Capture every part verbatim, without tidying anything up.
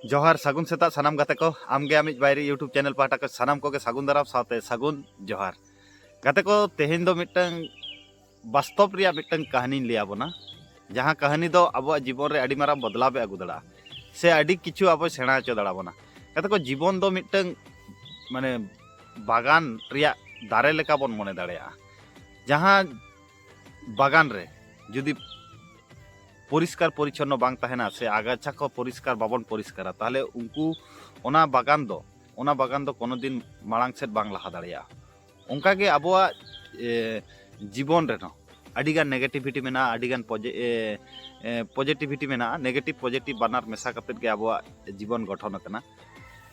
ᱡᱚᱦᱟᱨ, ᱥᱟᱹᱜᱩᱱ ᱥᱮᱛᱟᱜ ᱥᱟᱱᱟᱢ ᱜᱟᱛᱮ ᱠᱚ᱾ ᱟᱢᱜᱮ ᱟᱢᱤᱡ ᱵᱟᱭᱨᱤ YouTube ᱪᱮᱱᱮᱞ ᱯᱟᱦᱴᱟ ᱠᱷᱚᱱ ᱥᱟᱱᱟᱢ ᱠᱚᱜᱮ ᱥᱟᱹᱜᱩᱱ ᱫᱟᱨᱟᱢ ᱥᱟᱶᱛᱮ ᱥᱟᱹᱜᱩᱱ ᱡᱚᱦᱟᱨ᱾ ᱜᱟᱛᱮ ᱠᱚ, ᱛᱮᱦᱮᱧ ᱫᱚ ᱢᱤᱫᱴᱟᱝ ᱵᱟᱥᱛᱚᱵ ᱨᱮᱭᱟᱜ ᱢᱤᱫᱴᱟᱝ ᱠᱟᱹᱦᱱᱤᱧ ᱞᱟᱹᱭ ᱟᱵᱚᱱᱟ, ᱡᱟᱦᱟᱸ ᱠᱟᱹᱦᱱᱤ ᱫᱚ ᱟᱵᱚᱣᱟᱜ ᱡᱤᱵᱚᱱ ᱨᱮ ᱟᱹᱰᱤ ᱢᱟᱨᱟᱝ ᱵᱚᱫᱞᱟᱣ ᱮ ᱟᱹᱜᱩ ᱫᱟᱲᱮᱭᱟᱜᱼᱟ, ᱥᱮ ᱟᱹᱰᱤ ᱠᱤᱪᱷᱩ ᱟᱵᱚᱭ ᱥᱮᱬᱟ ᱦᱚᱪᱚ ᱫᱟᱲᱮᱭᱟᱵᱚᱱᱟ᱾ ᱜᱟᱛᱮ ᱠᱚ, ᱡᱤᱵᱚᱱ ᱫᱚ ᱢᱤᱫᱴᱟᱝ, ᱢᱟᱱᱮ, ᱵᱟᱜᱟᱱ ᱨᱮᱭᱟᱜ ᱫᱟᱨᱮ ᱞᱮᱠᱟ ᱵᱚᱱ ᱢᱚᱱᱮ ᱫᱟᱲᱮᱭᱟᱜᱼᱟ᱾ ᱡᱟᱦᱟᱸ ᱵᱟᱜᱟᱱ ᱨᱮ ᱡᱩᱫᱤ ᱯᱚᱨᱤᱥᱠᱟᱨ ᱯᱚᱨᱤᱪᱷᱚᱱᱱᱚ ᱵᱟᱝ ᱛᱟᱦᱮᱱᱟ, ᱥᱮ ᱟᱜᱟᱪᱷᱟ ᱠᱚ ᱯᱚᱨᱤᱥᱠᱟᱨ ᱵᱟᱵᱚᱱ ᱯᱚᱨᱤᱥᱠᱟᱨᱟ, ᱛᱟᱦᱚᱞᱮ ᱩᱱᱠᱩ, ᱚᱱᱟ ᱵᱟᱜᱟᱱ ᱫᱚ, ᱚᱱᱟ ᱵᱟᱜᱟᱱ ᱫᱚ ᱠᱳᱱᱳ ᱫᱤᱱ ᱢᱟᱲᱟᱝ ᱥᱮᱫ ᱵᱟᱝ ᱞᱟᱦᱟ ᱫᱟᱲᱮᱭᱟᱜᱼᱟ᱾ ᱚᱱᱠᱟᱜᱮ ᱟᱵᱚᱣᱟᱜ, ᱮ, ᱡᱤᱵᱚᱱ ᱨᱮᱦᱚᱸ ᱟᱹᱰᱤᱜᱟᱱ negativity ᱢᱮᱱᱟᱜᱼᱟ, ᱟᱹᱰᱤᱜᱟᱱ ᱯᱚᱡᱮ-, ᱮ, ᱮ, positivity ᱢᱮᱱᱟᱜᱼᱟ᱾ Negative positive ᱵᱟᱱᱟᱨ ᱢᱮᱥᱟ ᱠᱟᱛᱮᱫ ᱜᱮ ᱟᱵᱚᱣᱟᱜ ᱡᱤᱵᱚᱱ ᱜᱚᱴᱷᱚᱱ ᱟᱠᱟᱱᱟ᱾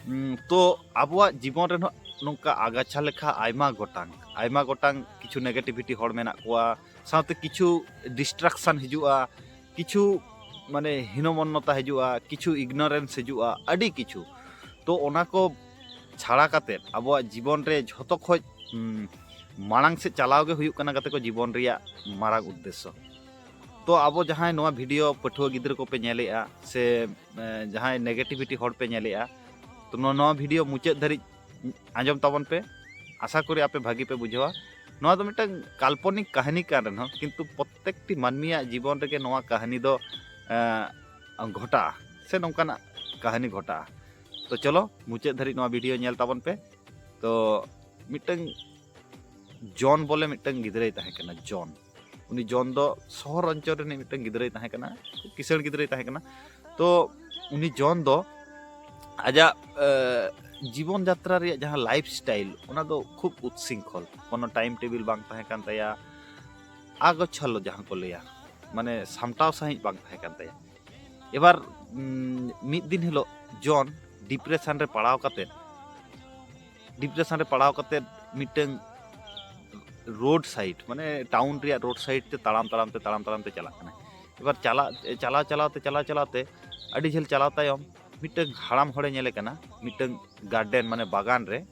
ᱩᱸ, ᱛᱚ ᱟᱵᱚᱣᱟᱜ ᱡᱤᱵᱚᱱ ᱨᱮᱦᱚᱸ ᱱᱚᱝᱠᱟ ᱟᱜᱟᱪᱷᱟ ᱞᱮᱠᱟ ᱟᱭᱢᱟ ᱜᱚᱴᱟᱝ, ᱟᱭᱢᱟ ᱜᱚᱴᱟᱝ ᱠᱤᱪᱷᱩ negativity ᱦᱚᱲ ᱢᱮᱱᱟᱜ ᱠᱚᱣᱟ, ᱥᱟᱶᱛᱮ ᱠᱤᱪᱷᱩ distraction ᱦᱤᱡᱩᱜᱼᱟ, ᱠᱤᱪᱷᱩ, ᱢᱟᱱᱮ, ᱦᱤᱱᱚᱢᱚᱱᱱᱚᱛᱟ ᱦᱤᱡᱩᱜᱼᱟ, ᱠᱤᱪᱷᱩ ignorance ᱦᱤᱡᱩᱜᱼᱟ, ᱟᱹᱰᱤ ᱠᱤᱪᱷᱩ᱾ ᱛᱚ ᱚᱱᱟ ᱠᱚ ᱪᱷᱟᱲᱟ ᱠᱟᱛᱮᱫ ᱟᱵᱚᱣᱟᱜ ᱡᱤᱵᱚᱱ ᱨᱮ ᱡᱷᱚᱛᱚ ᱠᱷᱚᱡ, ᱩᱸ, ᱢᱟᱲᱟᱝ ᱥᱮᱫ ᱪᱟᱞᱟᱣ ᱜᱮ ᱦᱩᱭᱩᱜ ᱠᱟᱱᱟ, ᱜᱟᱛᱮ ᱠᱚ, ᱡᱤᱵᱚᱱ ᱨᱮᱭᱟᱜ ᱢᱟᱨᱟᱝ ᱩᱫᱽᱫᱮᱥᱥᱚ᱾ ᱛᱚ ᱟᱵᱚ ᱡᱟᱦᱟᱸᱭ ᱱᱚᱣᱟ video ᱯᱟᱹᱴᱷᱩᱣᱟᱹ ᱜᱤᱫᱽᱨᱟᱹ ᱠᱚᱯᱮ ᱧᱮᱞᱮᱜᱼᱟ, ᱥᱮ, ᱮ, ᱡᱟᱦᱟᱸᱭ negativity ᱦᱚᱲ ᱯᱮ ᱧᱮᱞᱮᱜᱼᱟ, ᱛᱚ ᱱᱚᱣᱟ, ᱱᱚᱣᱟ video ᱢᱩᱪᱟᱹᱫ ᱫᱷᱟᱹᱨᱤᱡ ᱟᱸᱡᱚᱢ ᱛᱟᱵᱚᱱ ᱯᱮ᱾ ᱟᱥᱟ ᱠᱚᱨᱤ ᱟᱯᱮ ᱵᱷᱟᱹᱜᱤ ᱯᱮ ᱵᱩᱡᱷᱟᱹᱣᱟ᱾ ᱱᱚᱣᱟ ᱫᱚ ᱢᱤᱫᱴᱟᱝ ᱠᱟᱞᱯᱚᱱᱤᱠ ᱠᱟᱹᱦᱱᱤ ᱠᱟᱱ ᱨᱮᱦᱚᱸ, ᱠᱤᱱᱛᱩ ᱯᱨᱚᱛᱮᱠᱴᱤ ᱢᱟᱹᱱᱢᱤᱭᱟᱜ ᱡᱤᱵᱚᱱ ᱨᱮᱜᱮ ᱱᱚᱣᱟ ᱠᱟᱹᱦᱱᱤ ᱫᱚ, ᱮ, ᱜᱷᱚᱴᱟᱜᱼᱟ, ᱥᱮ ᱱᱚᱝᱠᱟᱱᱟᱜ ᱠᱟᱹᱦᱱᱤ ᱜᱷᱚᱴᱟᱜᱼᱟ᱾ ᱛᱚ ᱪᱚᱞᱚ, ᱢᱩᱪᱟᱹᱫ ᱫᱷᱟᱹᱨᱤᱡ ᱱᱚᱣᱟ video ᱧᱮᱞ ᱛᱟᱵᱚᱱ ᱯᱮ᱾ ᱛᱚ ᱢᱤᱫᱴᱟᱝ ᱡᱚᱱ ᱵᱚᱞᱮ ᱢᱤᱫᱴᱟᱝ ᱜᱤᱫᱽᱨᱟᱹᱭ ᱛᱟᱦᱮᱸ ᱠᱟᱱᱟ, ᱡᱚᱱ᱾ ᱩᱱᱤ ᱡᱚᱱ ᱫᱚ ᱥᱚᱦᱚᱨ ᱚᱧᱪᱚᱞ ᱨᱤᱱᱤᱡ ᱢᱤᱫᱴᱟᱝ ᱜᱤᱫᱽᱨᱟᱹᱭ ᱛᱟᱦᱮᱸ ᱠᱟᱱᱟ, ᱠᱤᱥᱟᱹᱬ ᱜᱤᱫᱽᱨᱟᱹᱭ ᱛᱟᱦᱮᱸ ᱠᱟᱱᱟ᱾ ᱛᱚ ᱩᱱᱤ ᱡᱚᱱ ᱫᱚ ᱟᱡᱟᱜ, ᱮ, ᱡᱤᱵᱚᱱ ᱡᱟᱛᱨᱟ ᱨᱮᱭᱟᱜ ᱡᱟᱦᱟᱸ life style, ᱚᱱᱟ ᱫᱚ ᱠᱷᱩᱵ ᱩᱛᱥᱤᱝᱠᱷᱚᱞ, ᱠᱳᱱᱳ time table ᱵᱟᱝ ᱛᱟᱦᱮᱸ ᱠᱟᱱ ᱛᱟᱭᱟ, ᱟᱜᱚᱪᱷᱟᱞᱚ ᱡᱟᱦᱟᱸ ᱠᱚ ᱞᱟᱹᱭᱟ, ᱢᱟᱱᱮ ᱥᱟᱢᱴᱟᱣ ᱥᱟᱺᱦᱤᱡ ᱵᱟᱝ ᱛᱟᱦᱮᱸ ᱠᱟᱱ ᱛᱟᱭᱟ᱾ ᱮᱵᱟᱨ, ᱩᱢ, ᱢᱤᱫ ᱫᱤᱱ ᱦᱤᱞᱳᱜ ᱡᱚᱱ depression ᱨᱮ ᱯᱟᱲᱟᱣ ᱠᱟᱛᱮᱫ, depression ᱨᱮ ᱯᱟᱲᱟᱣ ᱠᱟᱛᱮᱫ ᱢᱤᱫᱴᱟᱝ road side, ᱢᱟᱱᱮ town ᱨᱮᱭᱟᱜ road side ᱛᱮ ᱛᱟᱲᱟᱢ ᱛᱟᱲᱟᱢ ᱛᱮ, ᱛᱟᱲᱟᱢ ᱛᱟᱲᱟᱢ ᱛᱮ ᱪᱟᱞᱟᱜ ᱠᱟᱱᱟᱭ᱾ ᱮᱵᱟᱨ ᱪᱟᱞᱟᱜ, ᱪᱟᱞᱟᱣ ᱪᱟᱞᱟᱣ ᱛᱮ, ᱪᱟᱞᱟᱣ ᱪᱟᱞᱟᱣ ᱛᱮ ᱟᱹᱰᱤ ᱡᱷᱟᱹᱞ ᱪᱟᱞᱟᱣ ᱛᱟᱭᱚᱢ ᱢᱤᱫᱴᱟᱝ ᱦᱟᱲᱟᱢ ᱦᱚᱲᱮ ᱧᱮᱞᱮ ᱠᱟᱱᱟ, ᱢᱤᱫᱴᱟᱝ garden, ᱢᱟᱱᱮ ᱵᱟᱜᱟᱱ ᱨᱮ,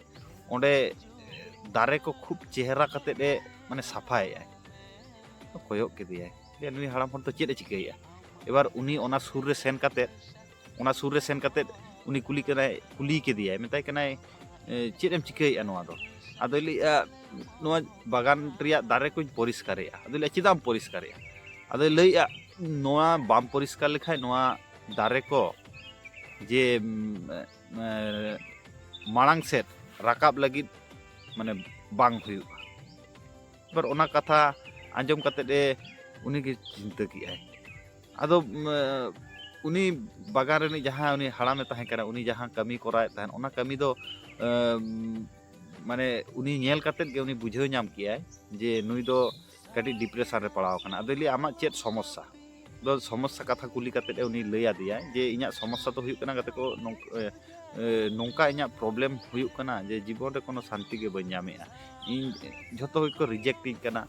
ᱚᱸᱰᱮ ᱫᱟᱨᱮ ᱠᱚ ᱠᱷᱩᱵ ᱪᱮᱦᱨᱟ ᱠᱟᱛᱮᱫ ᱮ, ᱢᱟᱱᱮ, ᱥᱟᱯᱷᱟᱭᱮᱫᱼᱟᱭ᱾ ᱠᱚᱭᱚᱜ ᱠᱮᱫᱮᱭᱟᱭ, ᱞᱟᱹᱭᱟ, "ᱱᱩᱭ ᱦᱟᱲᱟᱢ ᱦᱚᱲ ᱫᱚ ᱪᱮᱫ ᱮ ᱪᱤᱠᱟᱹᱭᱮᱫᱼᱟ?" ᱮᱵᱟᱨ ᱩᱱᱤ ᱚᱱᱟ ᱥᱩᱨ ᱨᱮ ᱥᱮᱱ ᱠᱟᱛᱮᱫ ᱚᱱᱟ ᱥᱩᱨ ᱨᱮ ᱥᱮᱱ ᱠᱟᱛᱮᱫ ᱩᱱᱤ ᱠᱩᱞᱤ ᱠᱟᱱᱟᱭ, ᱠᱩᱞᱤ ᱠᱮᱫᱮᱭᱟᱭ, ᱢᱮᱛᱟᱭ ᱠᱟᱱᱟᱭ, "ᱮ, ᱪᱮᱫ ᱮᱢ ᱪᱤᱠᱟᱹᱭᱮᱫᱼᱟ ᱱᱚᱣᱟ ᱫᱚ?" ᱟᱫᱚᱭ ᱞᱟᱹᱭᱮᱫᱼᱟ, "ᱱᱚᱣᱟ ᱵᱟᱜᱟᱱ ᱨᱮᱭᱟᱜ ᱫᱟᱨᱮ ᱠᱚᱧ ᱯᱚᱨᱤᱥᱠᱟᱨᱮᱫᱼᱟ᱾" ᱟᱫᱚᱭ ᱞᱟᱹᱭᱮᱫᱼᱟ, "ᱪᱮᱫᱟᱜ ᱮᱢ ᱯᱚᱨᱤᱥᱠᱟᱨᱮᱫᱼᱟ?" ᱟᱫᱚᱭ ᱞᱟᱹᱭᱮᱫᱼᱟ, "ᱱᱚᱣᱟ ᱵᱟᱢ ᱯᱚᱨᱤᱥᱠᱟᱨ ᱞᱮᱠᱷᱟᱱ ᱱᱚᱣᱟ ᱫᱟᱨᱮ ᱠᱚ ᱡᱮ, ᱩᱢ, ᱮ, ᱢᱟᱲᱟᱝ ᱥᱮᱫ ᱨᱟᱠᱟᱵ ᱞᱟᱹᱜᱤᱫ ᱢᱟᱱᱮ ᱵᱟᱝ ᱦᱩᱭᱩᱜᱼᱟ᱾" ᱮᱵᱟᱨ ᱚᱱᱟ ᱠᱟᱛᱷᱟ ᱟᱸᱡᱚᱢ ᱠᱟᱛᱮᱫ ᱮ, ᱩᱱᱤ ᱜᱮ ᱪᱤᱱᱛᱟᱹ ᱠᱮᱜᱼᱟᱭ᱾ ᱟᱫᱚ, ᱩᱢ, ᱩᱱᱤ ᱵᱟᱜᱟᱱ ᱨᱤᱱᱤᱡ ᱡᱟᱦᱟᱸ ᱩᱱᱤ ᱦᱟᱲᱟᱢᱮ ᱛᱟᱦᱮᱸ ᱠᱟᱱᱟ, ᱩᱱᱤ ᱡᱟᱦᱟᱸ ᱠᱟᱹᱢᱤ ᱠᱚᱨᱟᱣᱮᱫ ᱛᱟᱦᱮᱸᱫ, ᱚᱱᱟ ᱠᱟᱹᱢᱤ ᱫᱚ, ᱮᱢ, ᱢᱟᱱᱮ ᱩᱱᱤ ᱧᱮᱞ ᱠᱟᱛᱮᱫ ᱜᱮ ᱩᱱᱤ ᱵᱩᱡᱷᱟᱹᱣ ᱧᱟᱢ ᱠᱮᱜᱼᱟᱭ ᱡᱮ ᱱᱩᱭ ᱫᱚ ᱠᱟᱹᱴᱤᱡ ᱰᱤᱯᱨᱮᱥᱚᱱ ᱨᱮ ᱯᱟᱲᱟᱣ ᱟᱠᱟᱱᱟ᱾ ᱟᱫᱚᱭ ᱞᱟᱹᱭᱟ, "ᱟᱢᱟᱜ ᱪᱮᱫ ᱥᱚᱢᱚᱥᱥᱟ?" ᱫᱚ ᱥᱚᱢᱚᱥᱥᱟ ᱠᱟᱛᱷᱟ ᱠᱩᱞᱤ ᱠᱟᱛᱮᱫ ᱮ ᱩᱱᱤ ᱞᱟᱹᱭ ᱟᱫᱮᱭᱟᱭ ᱡᱮ, "ᱤᱧᱟᱹᱜ ᱥᱚᱢᱚᱥᱥᱟ ᱫᱚ ᱦᱩᱭᱩᱜ ᱠᱟᱱᱟ ᱜᱟᱛᱮ ᱠᱚ, ᱱᱚᱝ-, ᱮ, ᱮ, ᱱᱚᱝᱠᱟ ᱤᱧᱟᱹᱜ ᱯᱨᱚᱵᱞᱮᱢ ᱦᱩᱭᱩᱜ ᱠᱟᱱᱟ ᱡᱮ ᱡᱤᱵᱚᱱ ᱨᱮ ᱠᱳᱱᱳ ᱥᱟᱱᱛᱤ ᱜᱮ ᱵᱟᱹᱧ ᱧᱟᱢᱮᱜᱼᱟ᱾ ᱤᱧ ᱡᱷᱚᱛᱚ ᱜᱮᱠᱚ ᱨᱤᱡᱮᱠᱴ ᱤᱧ ᱠᱟᱱᱟ,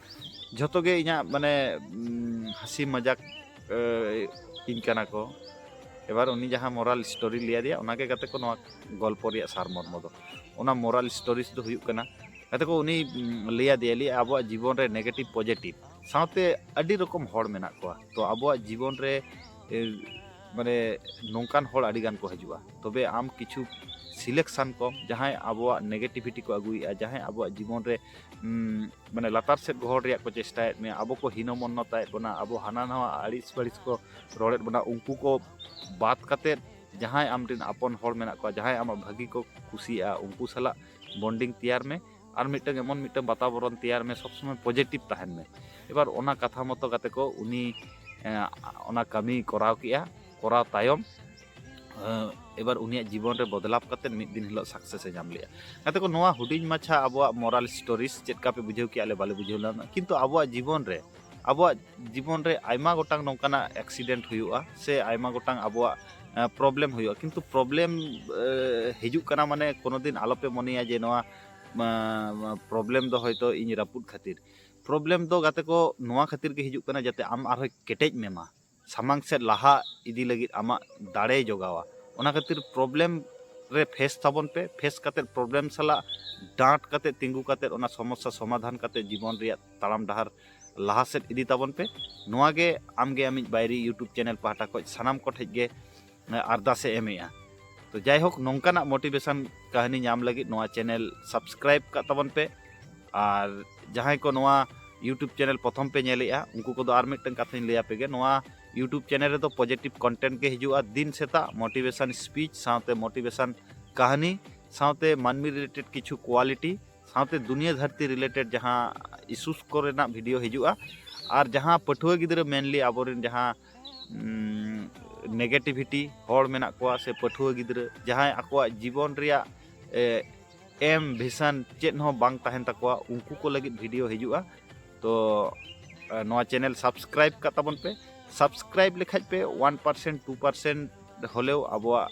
ᱡᱷᱚᱛᱚ ᱜᱮ ᱤᱧᱟᱹᱜ ᱢᱟᱱᱮ, ᱩᱢ, ᱦᱟᱹᱥᱤ ᱢᱟᱡᱟᱠ, ᱮ, ᱤᱧ ᱠᱟᱱᱟ ᱠᱚ᱾" ᱮᱵᱟᱨ ᱩᱱᱤ ᱡᱟᱦᱟᱸ ᱢᱚᱨᱟᱞ ᱥᱴᱳᱨᱤ ᱞᱟᱹᱭ ᱟᱫᱮᱭᱟ, ᱚᱱᱟᱜᱮ ᱜᱟᱛᱮ ᱠᱚ ᱱᱚᱣᱟ ᱜᱚᱞᱯᱚ ᱨᱮᱭᱟᱜ ᱥᱟᱨᱢᱚᱨᱢᱚ ᱫᱚ᱾ ᱚᱱᱟ ᱢᱚᱨᱟᱞ ᱥᱴᱳᱨᱤᱡᱽ ᱫᱚ ᱦᱩᱭᱩᱜ ᱠᱟᱱᱟ, ᱜᱟᱛᱮ ᱠᱚ ᱩᱱᱤ, ᱩᱢ, ᱞᱟᱹᱭ ᱟᱫᱮᱭᱟ, ᱞᱟᱹᱭᱟ, ᱟᱵᱚᱣᱟᱜ ᱡᱤᱵᱚᱱ ᱨᱮ ᱱᱮᱜᱮᱴᱤᱵᱷ ᱯᱚᱡᱮᱴᱤᱵᱷ ᱥᱟᱶᱛᱮ ᱟᱹᱰᱤ ᱨᱚᱠᱚᱢ ᱦᱚᱲ ᱢᱮᱱᱟᱜ ᱠᱚᱣᱟ᱾ ᱛᱚ ᱟᱵᱚᱣᱟᱜ ᱡᱤᱵᱚᱱ ᱨᱮ, ᱮ, ᱢᱟᱱᱮ ᱱᱚᱝᱠᱟᱱ ᱦᱚᱲ ᱟᱹᱰᱤ ᱜᱟᱱ ᱠᱚ ᱦᱤᱡᱩᱜᱼᱟ᱾ ᱛᱚᱵᱮ ᱟᱢ ᱠᱤᱪᱷᱩ ᱥᱤᱞᱮᱠᱥᱟᱱ ᱠᱚᱢ, ᱡᱟᱦᱟᱸᱭ ᱟᱵᱚᱣᱟᱜ ᱱᱮᱜᱮᱴᱤᱵᱷᱤᱴᱤ ᱠᱚ ᱟᱹᱜᱩᱭᱮᱫᱼᱟ, ᱡᱟᱦᱟᱸᱭ ᱟᱵᱚᱣᱟᱜ ᱡᱤᱵᱚᱱ ᱨᱮ, ᱩᱢ, ᱢᱟᱱᱮ ᱞᱟᱛᱟᱨ ᱥᱮᱫ ᱜᱚᱦᱚᱲ ᱨᱮᱭᱟᱜ ᱠᱚ ᱪᱮᱥᱴᱟᱭᱮᱫ ᱢᱮᱭᱟ, ᱟᱵᱚ ᱠᱚ ᱦᱤᱱᱚᱢᱚᱱᱱᱚᱛᱟᱭᱮᱫ ᱵᱚᱱᱟ, ᱟᱵᱚ ᱦᱟᱱᱟ ᱱᱟᱣᱟ ᱟᱹᱲᱤᱥ ᱵᱟᱹᱲᱤᱥ ᱠᱚ ᱨᱚᱲᱮᱫ ᱵᱚᱱᱟ, ᱩᱱᱠᱩ ᱠᱚ ᱵᱟᱫ ᱠᱟᱛᱮᱫ ᱡᱟᱦᱟᱸᱭ ᱟᱢ ᱨᱮᱱ ᱟᱯᱚᱱ ᱦᱚᱲ ᱢᱮᱱᱟᱜ ᱠᱚᱣᱟ, ᱡᱟᱦᱟᱸᱭ ᱟᱢᱟᱜ ᱵᱷᱟᱹᱜᱤ ᱠᱚ ᱠᱩᱥᱤᱭᱟᱜᱼᱟ, ᱩᱱᱠᱩ ᱥᱟᱞᱟᱜ ᱵᱚᱱᱰᱤᱝ ᱛᱮᱭᱟᱨ ᱢᱮ᱾ ᱟᱨ ᱢᱤᱫᱴᱟᱝ ᱮᱢᱚᱱ ᱢᱤᱫᱴᱟᱝ ᱵᱟᱛᱟᱵᱚᱨᱚᱱ ᱛᱮᱭᱟᱨ ᱢᱮ, ᱥᱚᱵᱽ ᱥᱚᱢᱚᱭ ᱯᱚᱡᱮᱴᱤᱵᱷ ᱛᱟᱦᱮᱱ ᱢᱮ᱾ ᱮᱵᱟᱨ ᱚᱱᱟ ᱠᱟᱛᱷᱟ ᱢᱚᱛᱚ ᱠᱟᱛᱮ ᱠᱚ ᱩᱱᱤ, ᱮ, ᱚᱱᱟ ᱠᱟᱹᱢᱤ ᱠᱚᱨᱟᱣ ᱠᱮᱜᱼᱟ᱾ ᱠᱚᱨᱟᱣ ᱛᱟᱭᱚᱢ, ᱮ, ᱮᱵᱟᱨ ᱩᱱᱤᱭᱟᱜ ᱡᱤᱵᱚᱱ ᱨᱮ ᱵᱚᱫᱞᱟᱣ ᱠᱟᱛᱮ ᱢᱤᱫ ᱫᱤᱱ ᱦᱤᱞᱳᱜ ᱥᱟᱠᱥᱮᱥ ᱮ ᱧᱟᱢ ᱞᱮᱜᱼᱟ᱾ ᱜᱟᱛᱮ ᱠᱚ, ᱱᱚᱣᱟ ᱦᱩᱰᱤᱧ ᱢᱟᱪᱷᱟ ᱟᱵᱚᱣᱟᱜ ᱢᱚᱨᱟᱞ ᱥᱴᱳᱨᱤᱡᱽ ᱪᱮᱫ ᱞᱮᱠᱟ ᱯᱮ ᱵᱩᱡᱷᱟᱹᱣ ᱠᱮᱜᱼᱟ, ᱟᱞᱮ ᱵᱟᱞᱮ ᱵᱩᱡᱷᱟᱹᱣ ᱞᱮᱱᱟ, ᱠᱤᱱᱛᱩ ᱟᱵᱚᱣᱟᱜ ᱡᱤᱵᱚᱱ ᱨᱮ, ᱟᱵᱚᱣᱟᱜ ᱡᱤᱵᱚᱱ ᱨᱮ ᱟᱭᱢᱟ ᱜᱚᱴᱟᱝ ᱱᱚᱝᱠᱟᱱᱟᱜ ᱮᱠᱥᱤᱰᱮᱱᱴ ᱦᱩᱭᱩᱜᱼᱟ, ᱥᱮ ᱟᱭᱢᱟ ᱜᱚᱴᱟᱝ ᱟᱵᱚᱣᱟᱜ, ᱮ, ᱯᱨᱚᱵᱞᱮᱢ ᱦᱩᱭᱩᱜᱼᱟ, ᱠᱤᱱᱛᱩ ᱯᱨᱚᱵᱞᱮᱢ, ᱮ, ᱦᱤᱡᱩᱜ ᱠᱟᱱᱟ ᱢᱟᱱᱮ ᱠᱳᱱᱳ ᱫᱤᱱ ᱟᱞᱚᱯᱮ ᱢᱚᱱᱮᱭᱟ ᱡᱮ ᱱᱚᱣᱟ, ᱢᱟ, ᱢᱟ, ᱯᱨᱚᱵᱞᱮᱢ ᱫᱚ ᱦᱚᱭᱛᱳ ᱤᱧ ᱨᱟᱹᱯᱩᱫ ᱠᱷᱟᱹᱛᱤᱨ᱾ ᱯᱨᱚᱵᱞᱮᱢ ᱫᱚ ᱜᱟᱛᱮ ᱠᱚ ᱱᱚᱣᱟ ᱠᱷᱟᱹᱛᱤᱨ ᱜᱮ ᱦᱤᱡᱩᱜ ᱠᱟᱱᱟ ᱡᱟᱛᱮ ᱟᱢ ᱟᱨᱦᱚᱸ ᱠᱮᱴᱮᱡ ᱢᱮᱢᱟ, ᱥᱟᱢᱟᱝ ᱥᱮᱫ ᱞᱟᱦᱟ ᱤᱫᱤ ᱞᱟᱹᱜᱤᱫ ᱟᱢᱟᱜ ᱫᱟᱲᱮᱭ ᱡᱚᱜᱟᱣᱟ᱾ ᱚᱱᱟ ᱠᱷᱟᱹᱛᱤᱨ ᱯᱨᱚᱵᱞᱮᱢ ᱨᱮ ᱯᱷᱮᱥ ᱛᱟᱵᱚᱱ ᱯᱮ, ᱯᱷᱮᱥ ᱠᱟᱛᱮᱫ ᱯᱨᱚᱵᱞᱮᱢ ᱥᱟᱞᱟᱜ ᱰᱟᱸᱴ ᱠᱟᱛᱮᱫ, ᱛᱤᱸᱜᱩ ᱠᱟᱛᱮᱫ, ᱚᱱᱟ ᱥᱚᱢᱚᱥᱥᱟ ᱥᱚᱢᱟᱫᱷᱟᱱ ᱠᱟᱛᱮᱫ ᱡᱤᱵᱚᱱ ᱨᱮᱭᱟᱜ ᱛᱟᱲᱟᱢ ᱰᱟᱦᱟᱨ ᱞᱟᱦᱟ ᱥᱮᱫ ᱤᱫᱤ ᱛᱟᱵᱚᱱ ᱯᱮ᱾ ᱱᱚᱣᱟ ᱜᱮ ᱟᱢᱜᱮ ᱟᱢᱤᱡ ᱵᱟᱭᱨᱤ YouTube ᱪᱮᱱᱮᱞ ᱯᱟᱦᱴᱟ ᱠᱷᱚᱱ ᱥᱟᱱᱟᱢ ᱠᱚ ᱴᱷᱮᱱ ᱜᱮ ᱟᱨᱫᱟᱥ ᱮ ᱮᱢᱮᱜᱼᱟ᱾ ᱛᱚ ᱡᱟᱭᱦᱳᱠ, ᱱᱚᱝᱠᱟᱱᱟᱜ ᱢᱳᱴᱤᱵᱷᱮᱥᱚᱱ ᱠᱟᱹᱦᱱᱤ ᱧᱟᱢ ᱞᱟᱹᱜᱤᱫ ᱱᱚᱣᱟ ᱪᱮᱱᱮᱞ ᱥᱟᱵᱥᱠᱨᱟᱭᱤᱵ ᱠᱟᱜ ᱛᱟᱵᱚᱱ ᱯᱮ᱾ ᱟᱨ ᱡᱟᱦᱟᱸᱭ ᱠᱚ ᱱᱚᱣᱟ YouTube ᱪᱮᱱᱮᱞ ᱯᱨᱚᱛᱷᱚᱢ ᱯᱮ ᱧᱮᱞᱮᱜᱼᱟ, ᱩᱱᱠᱩ ᱠᱚᱫᱚ ᱟᱨ ᱢᱤᱫᱴᱟᱝ ᱠᱟᱛᱷᱟᱧ ᱞᱟᱹᱭ ᱟᱯᱮ ᱜᱮ, ᱱᱚᱣᱟ YouTube ᱪᱮᱱᱮᱞ ᱨᱮᱫᱚ ᱯᱚᱡᱮᱴᱤᱵᱷ ᱠᱚᱱᱴᱮᱱᱴ ᱜᱮ ᱦᱤᱡᱩᱜᱼᱟ᱾ ᱫᱤᱱ ᱥᱮᱛᱟᱜ ᱢᱳᱴᱤᱵᱷᱮᱥᱚᱱ ᱥᱯᱤᱪ ᱥᱟᱶᱛᱮ ᱢᱳᱴᱤᱵᱷᱮᱥᱚᱱ ᱠᱟᱹᱦᱱᱤ ᱥᱟᱶᱛᱮ ᱢᱟᱹᱱᱢᱤ ᱨᱤᱞᱮᱴᱮᱰ ᱠᱤᱪᱷᱩ ᱠᱳᱣᱟᱞᱤᱴᱤ ᱥᱟᱶᱛᱮ ᱫᱩᱱᱤᱭᱟᱹ ᱫᱷᱟᱹᱨᱛᱤ ᱨᱤᱞᱮᱴᱮᱰ ᱡᱟᱦᱟᱸ ᱤᱥᱩᱥ ᱠᱚᱨᱮᱱᱟᱜ ᱵᱷᱤᱰᱤᱭᱳ ᱦᱤᱡᱩᱜᱼᱟ᱾ ᱟᱨ ᱡᱟᱦᱟᱸ ᱯᱟᱹᱴᱷᱩᱣᱟᱹ ᱜᱤᱫᱽᱨᱟᱹ, ᱢᱮᱱᱞᱤ ᱟᱵᱚᱨᱮᱱ ᱡᱟᱦᱟᱸ ᱱᱮᱜᱮᱴᱤᱵᱷᱤᱴᱤ ᱦᱚᱲ ᱢᱮᱱᱟᱜ ᱠᱚᱣᱟ ᱥᱮ ᱯᱟᱹᱴᱷᱩᱣᱟᱹ ᱜᱤᱫᱽᱨᱟᱹ ᱡᱟᱦᱟᱸᱭ ᱟᱠᱚᱣᱟᱜ ᱡᱤᱵᱚᱱ ᱨᱮᱭᱟᱜ ᱮ, ᱮᱢ ᱵᱷᱤᱥᱚᱱ ᱪᱮᱫ ᱦᱚᱸ ᱵᱟᱝ ᱛᱟᱦᱮᱱ ᱛᱟᱠᱚᱣᱟ, ᱩᱱᱠᱩ ᱠᱚ ᱞᱟᱹᱜᱤᱫ ᱵᱷᱤᱰᱤᱭᱳ ᱦᱤᱡᱩᱜᱼᱟ᱾ ᱛᱚ ᱮ, ᱱᱚᱣᱟ ᱪᱮᱱᱮᱞ ᱥᱟᱵᱥᱠᱨᱟᱭᱤᱵ ᱠᱟᱜ ᱛᱟᱵᱚᱱ ᱯᱮ᱾ ᱥᱟᱵᱥᱠᱨᱟᱭᱤᱵ ᱞᱮᱠᱷᱟᱡ ᱯᱮ ᱳᱣᱟᱱ ᱯᱟᱨᱥᱮᱱᱴ ᱴᱩ ᱯᱟᱨᱥᱮᱱᱴ ᱦᱚᱞᱮᱣ ᱟᱵᱚᱣᱟᱜ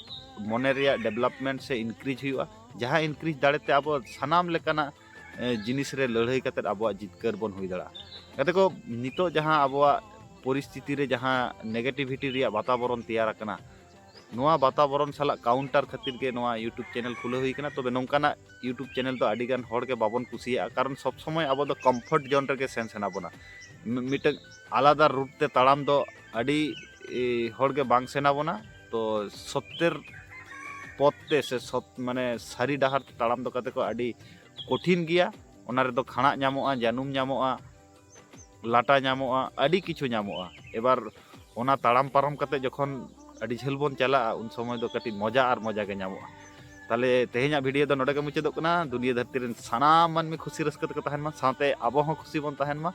ᱢᱚᱱᱮ ᱨᱮᱭᱟᱜ ᱰᱮᱵᱷᱞᱚᱯᱢᱮᱱᱴ ᱥᱮ ᱤᱱᱠᱨᱤᱡᱽ ᱦᱩᱭᱩᱜᱼᱟ, ᱡᱟᱦᱟᱸ ᱤᱱᱠᱨᱤᱡᱽ ᱫᱟᱲᱮᱛᱮ ᱟᱵᱚ ᱥᱟᱱᱟᱢ ᱞᱮᱠᱟᱱᱟᱜ ᱮ, ᱡᱤᱱᱤᱥ ᱨᱮ ᱞᱟᱹᱲᱦᱟᱹᱭ ᱠᱟᱛᱮᱫ ᱟᱵᱚᱣᱟᱜ ᱡᱤᱛᱠᱟᱹᱨ ᱵᱚᱱ ᱦᱩᱭ ᱫᱟᱲᱮᱭᱟᱜᱼᱟ᱾ ᱜᱟᱛᱮ ᱠᱚ, ᱱᱤᱛᱚᱜ ᱡᱟᱦᱟᱸ ᱟᱵᱚᱣᱟᱜ ᱯᱚᱨᱤᱥᱛᱷᱤᱛᱤ ᱨᱮ ᱡᱟᱦᱟᱸ ᱱᱮᱜᱮᱴᱤᱵᱷᱤᱴᱤ ᱨᱮᱭᱟᱜ ᱵᱟᱛᱟᱵᱚᱨᱚᱱ ᱛᱮᱭᱟᱨ ᱟᱠᱟᱱᱟ, ᱱᱚᱣᱟ ᱵᱟᱛᱟᱵᱚᱨᱚᱱ ᱥᱟᱞᱟᱜ ᱠᱟᱣᱩᱱᱴᱟᱨ ᱠᱷᱟᱹᱛᱤᱨ ᱜᱮ ᱱᱚᱣᱟ YouTube ᱪᱮᱱᱮᱞ ᱠᱷᱩᱞᱟᱹᱣ ᱦᱩᱭ ᱟᱠᱟᱱᱟ᱾ ᱛᱚᱵᱮ ᱱᱚᱝᱠᱟᱱᱟᱜ YouTube ᱪᱮᱱᱮᱞ ᱫᱚ ᱟᱹᱰᱤᱜᱟᱱ ᱦᱚᱲ ᱜᱮ ᱵᱟᱵᱚᱱ ᱠᱩᱥᱤᱭᱟᱜᱼᱟ, ᱠᱟᱨᱚᱱ ᱥᱚᱵ ᱥᱚᱢᱚᱭ ᱟᱵᱚ ᱫᱚ ᱠᱚᱢᱯᱷᱚᱨᱴ ᱡᱳᱱ ᱨᱮᱜᱮ ᱥᱮᱱ ᱥᱟᱱᱟ ᱵᱚᱱᱟ᱾ ᱢᱤ-, ᱢᱤᱫᱴᱟᱝ ᱟᱞᱟᱫᱟ ᱨᱩᱴ ᱛᱮ ᱛᱟᱲᱟᱢ ᱫᱚ ᱟᱹᱰᱤ ᱮ, ᱦᱚᱲ ᱜᱮ ᱵᱟᱝ ᱥᱟᱱᱟ ᱵᱚᱱᱟ᱾ ᱛᱚ ᱥᱚᱛᱭᱚᱨ ᱯᱚᱛᱷ ᱛᱮ ᱥᱮ ᱥᱚᱛ ᱢᱟᱱᱮ ᱥᱟᱹᱨᱤ ᱰᱟᱦᱟᱨ ᱛᱮ ᱛᱟᱲᱟᱢ ᱫᱚ ᱜᱟᱛᱮ ᱠᱚ ᱟᱹᱰᱤ ᱠᱚᱴᱷᱤᱱ ᱜᱮᱭᱟ᱾ ᱚᱱᱟ ᱨᱮᱫᱚ ᱠᱷᱟᱲᱟᱜ ᱧᱟᱢᱚᱜᱼᱟ, ᱡᱟᱹᱱᱩᱢ ᱧᱟᱢᱚᱜᱼᱟ, ᱞᱟᱴᱟ ᱧᱟᱢᱚᱜᱼᱟ, ᱟᱹᱰᱤ ᱠᱤᱪᱷᱩ ᱧᱟᱢᱚᱜᱼᱟ᱾ ᱮᱵᱟᱨ ᱚᱱᱟ ᱛᱟᱲᱟᱢ ᱯᱟᱨᱚᱢ ᱠᱟᱛᱮ ᱡᱚᱠᱷᱚᱱ ᱟᱹᱰᱤ ᱡᱷᱟᱹᱞ ᱵᱚᱱ ᱪᱟᱞᱟᱜᱼᱟ, ᱩᱱ ᱥᱚᱢᱚᱭ ᱫᱚ ᱠᱟᱹᱴᱤᱡ ᱢᱚᱡᱟ ᱟᱨ ᱢᱚᱡᱟ ᱜᱮ ᱧᱟᱢᱚᱜᱼᱟ᱾ ᱛᱟᱦᱞᱮ ᱛᱮᱦᱮᱧᱟᱜ ᱵᱷᱤᱰᱤᱭᱳ ᱫᱚ ᱱᱚᱰᱮ ᱜᱮ ᱢᱩᱪᱟᱹᱫᱚᱜ ᱠᱟᱱᱟ᱾ ᱫᱩᱱᱤᱭᱟᱹ ᱫᱷᱟᱹᱨᱛᱤ ᱨᱮᱱ ᱥᱟᱱᱟᱢ ᱢᱟᱹᱱᱢᱤ ᱠᱷᱩᱥᱤ ᱨᱟᱹᱥᱠᱟᱹ ᱛᱮᱠᱚ ᱛᱟᱦᱮᱱ ᱢᱟ, ᱥᱟᱶᱛᱮ ᱟᱵᱚ ᱦᱚᱸ ᱠᱷᱩᱥᱤ ᱵᱚᱱ ᱛᱟᱦᱮᱱ ᱢᱟ᱾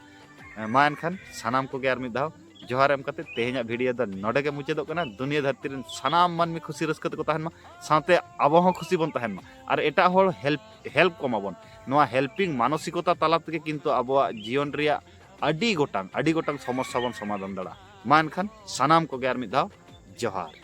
ᱢᱟ ᱮᱱᱠᱷᱟᱱ ᱥᱟᱱᱟᱢ ᱠᱚᱜᱮ ᱟᱨ ᱢᱤᱫ ᱫᱷᱟᱣ ᱡᱚᱦᱟᱨ ᱮᱢ ᱠᱟᱛᱮ ᱛᱮᱦᱮᱧᱟᱜ ᱵᱷᱤᱰᱤᱭᱳ ᱫᱚ ᱱᱚᱰᱮ ᱜᱮ ᱢᱩᱪᱟᱹᱫᱚᱜ ᱠᱟᱱᱟ᱾ ᱫᱩᱱᱤᱭᱟᱹ ᱫᱷᱟᱹᱨᱛᱤ ᱨᱮᱱ ᱥᱟᱱᱟᱢ ᱢᱟᱹᱱᱢᱤ ᱠᱷᱩᱥᱤ ᱨᱟᱹᱥᱠᱟᱹ ᱛᱮᱠᱚ ᱛᱟᱦᱮᱱ ᱢᱟ, ᱥᱟᱶᱛᱮ ᱟᱵᱚ ᱦᱚᱸ ᱠᱷᱩᱥᱤ ᱵᱚᱱ ᱛᱟᱦᱮᱱ ᱢᱟ᱾ ᱟᱨ ᱮᱴᱟᱜ ᱦᱚᱲ ᱦᱮᱞᱯ ᱦᱮᱞᱯ ᱠᱚᱢᱟ ᱵᱚᱱ᱾ ᱱᱚᱣᱟ ᱦᱮᱞᱯᱤᱝ ᱢᱟᱱᱚᱥᱤᱠᱚᱛᱟ ᱛᱟᱞᱟ ᱛᱮᱜᱮ ᱠᱤᱱᱛᱩ ᱟᱵᱚᱣᱟᱜ ᱡᱤᱭᱚᱱ ᱨᱮᱭᱟᱜ ᱟᱹᱰᱤ ᱜᱚᱴᱟᱝ ᱟᱹᱰᱤ ᱜᱚᱴᱟᱝ ᱥᱚᱢᱚᱥᱥᱟ ᱵᱚᱱ ᱥᱚᱢᱟᱫᱷᱟᱱ ᱫᱟᱲᱮᱭᱟᱜᱼᱟ᱾ ᱢᱟ ᱮᱱᱠᱷᱟᱱ ᱥᱟᱱᱟᱢ ᱠᱚᱜᱮ ᱟᱨ ᱢᱤᱫ ᱫᱷᱟᱣ ᱡᱚᱦᱟᱨ᱾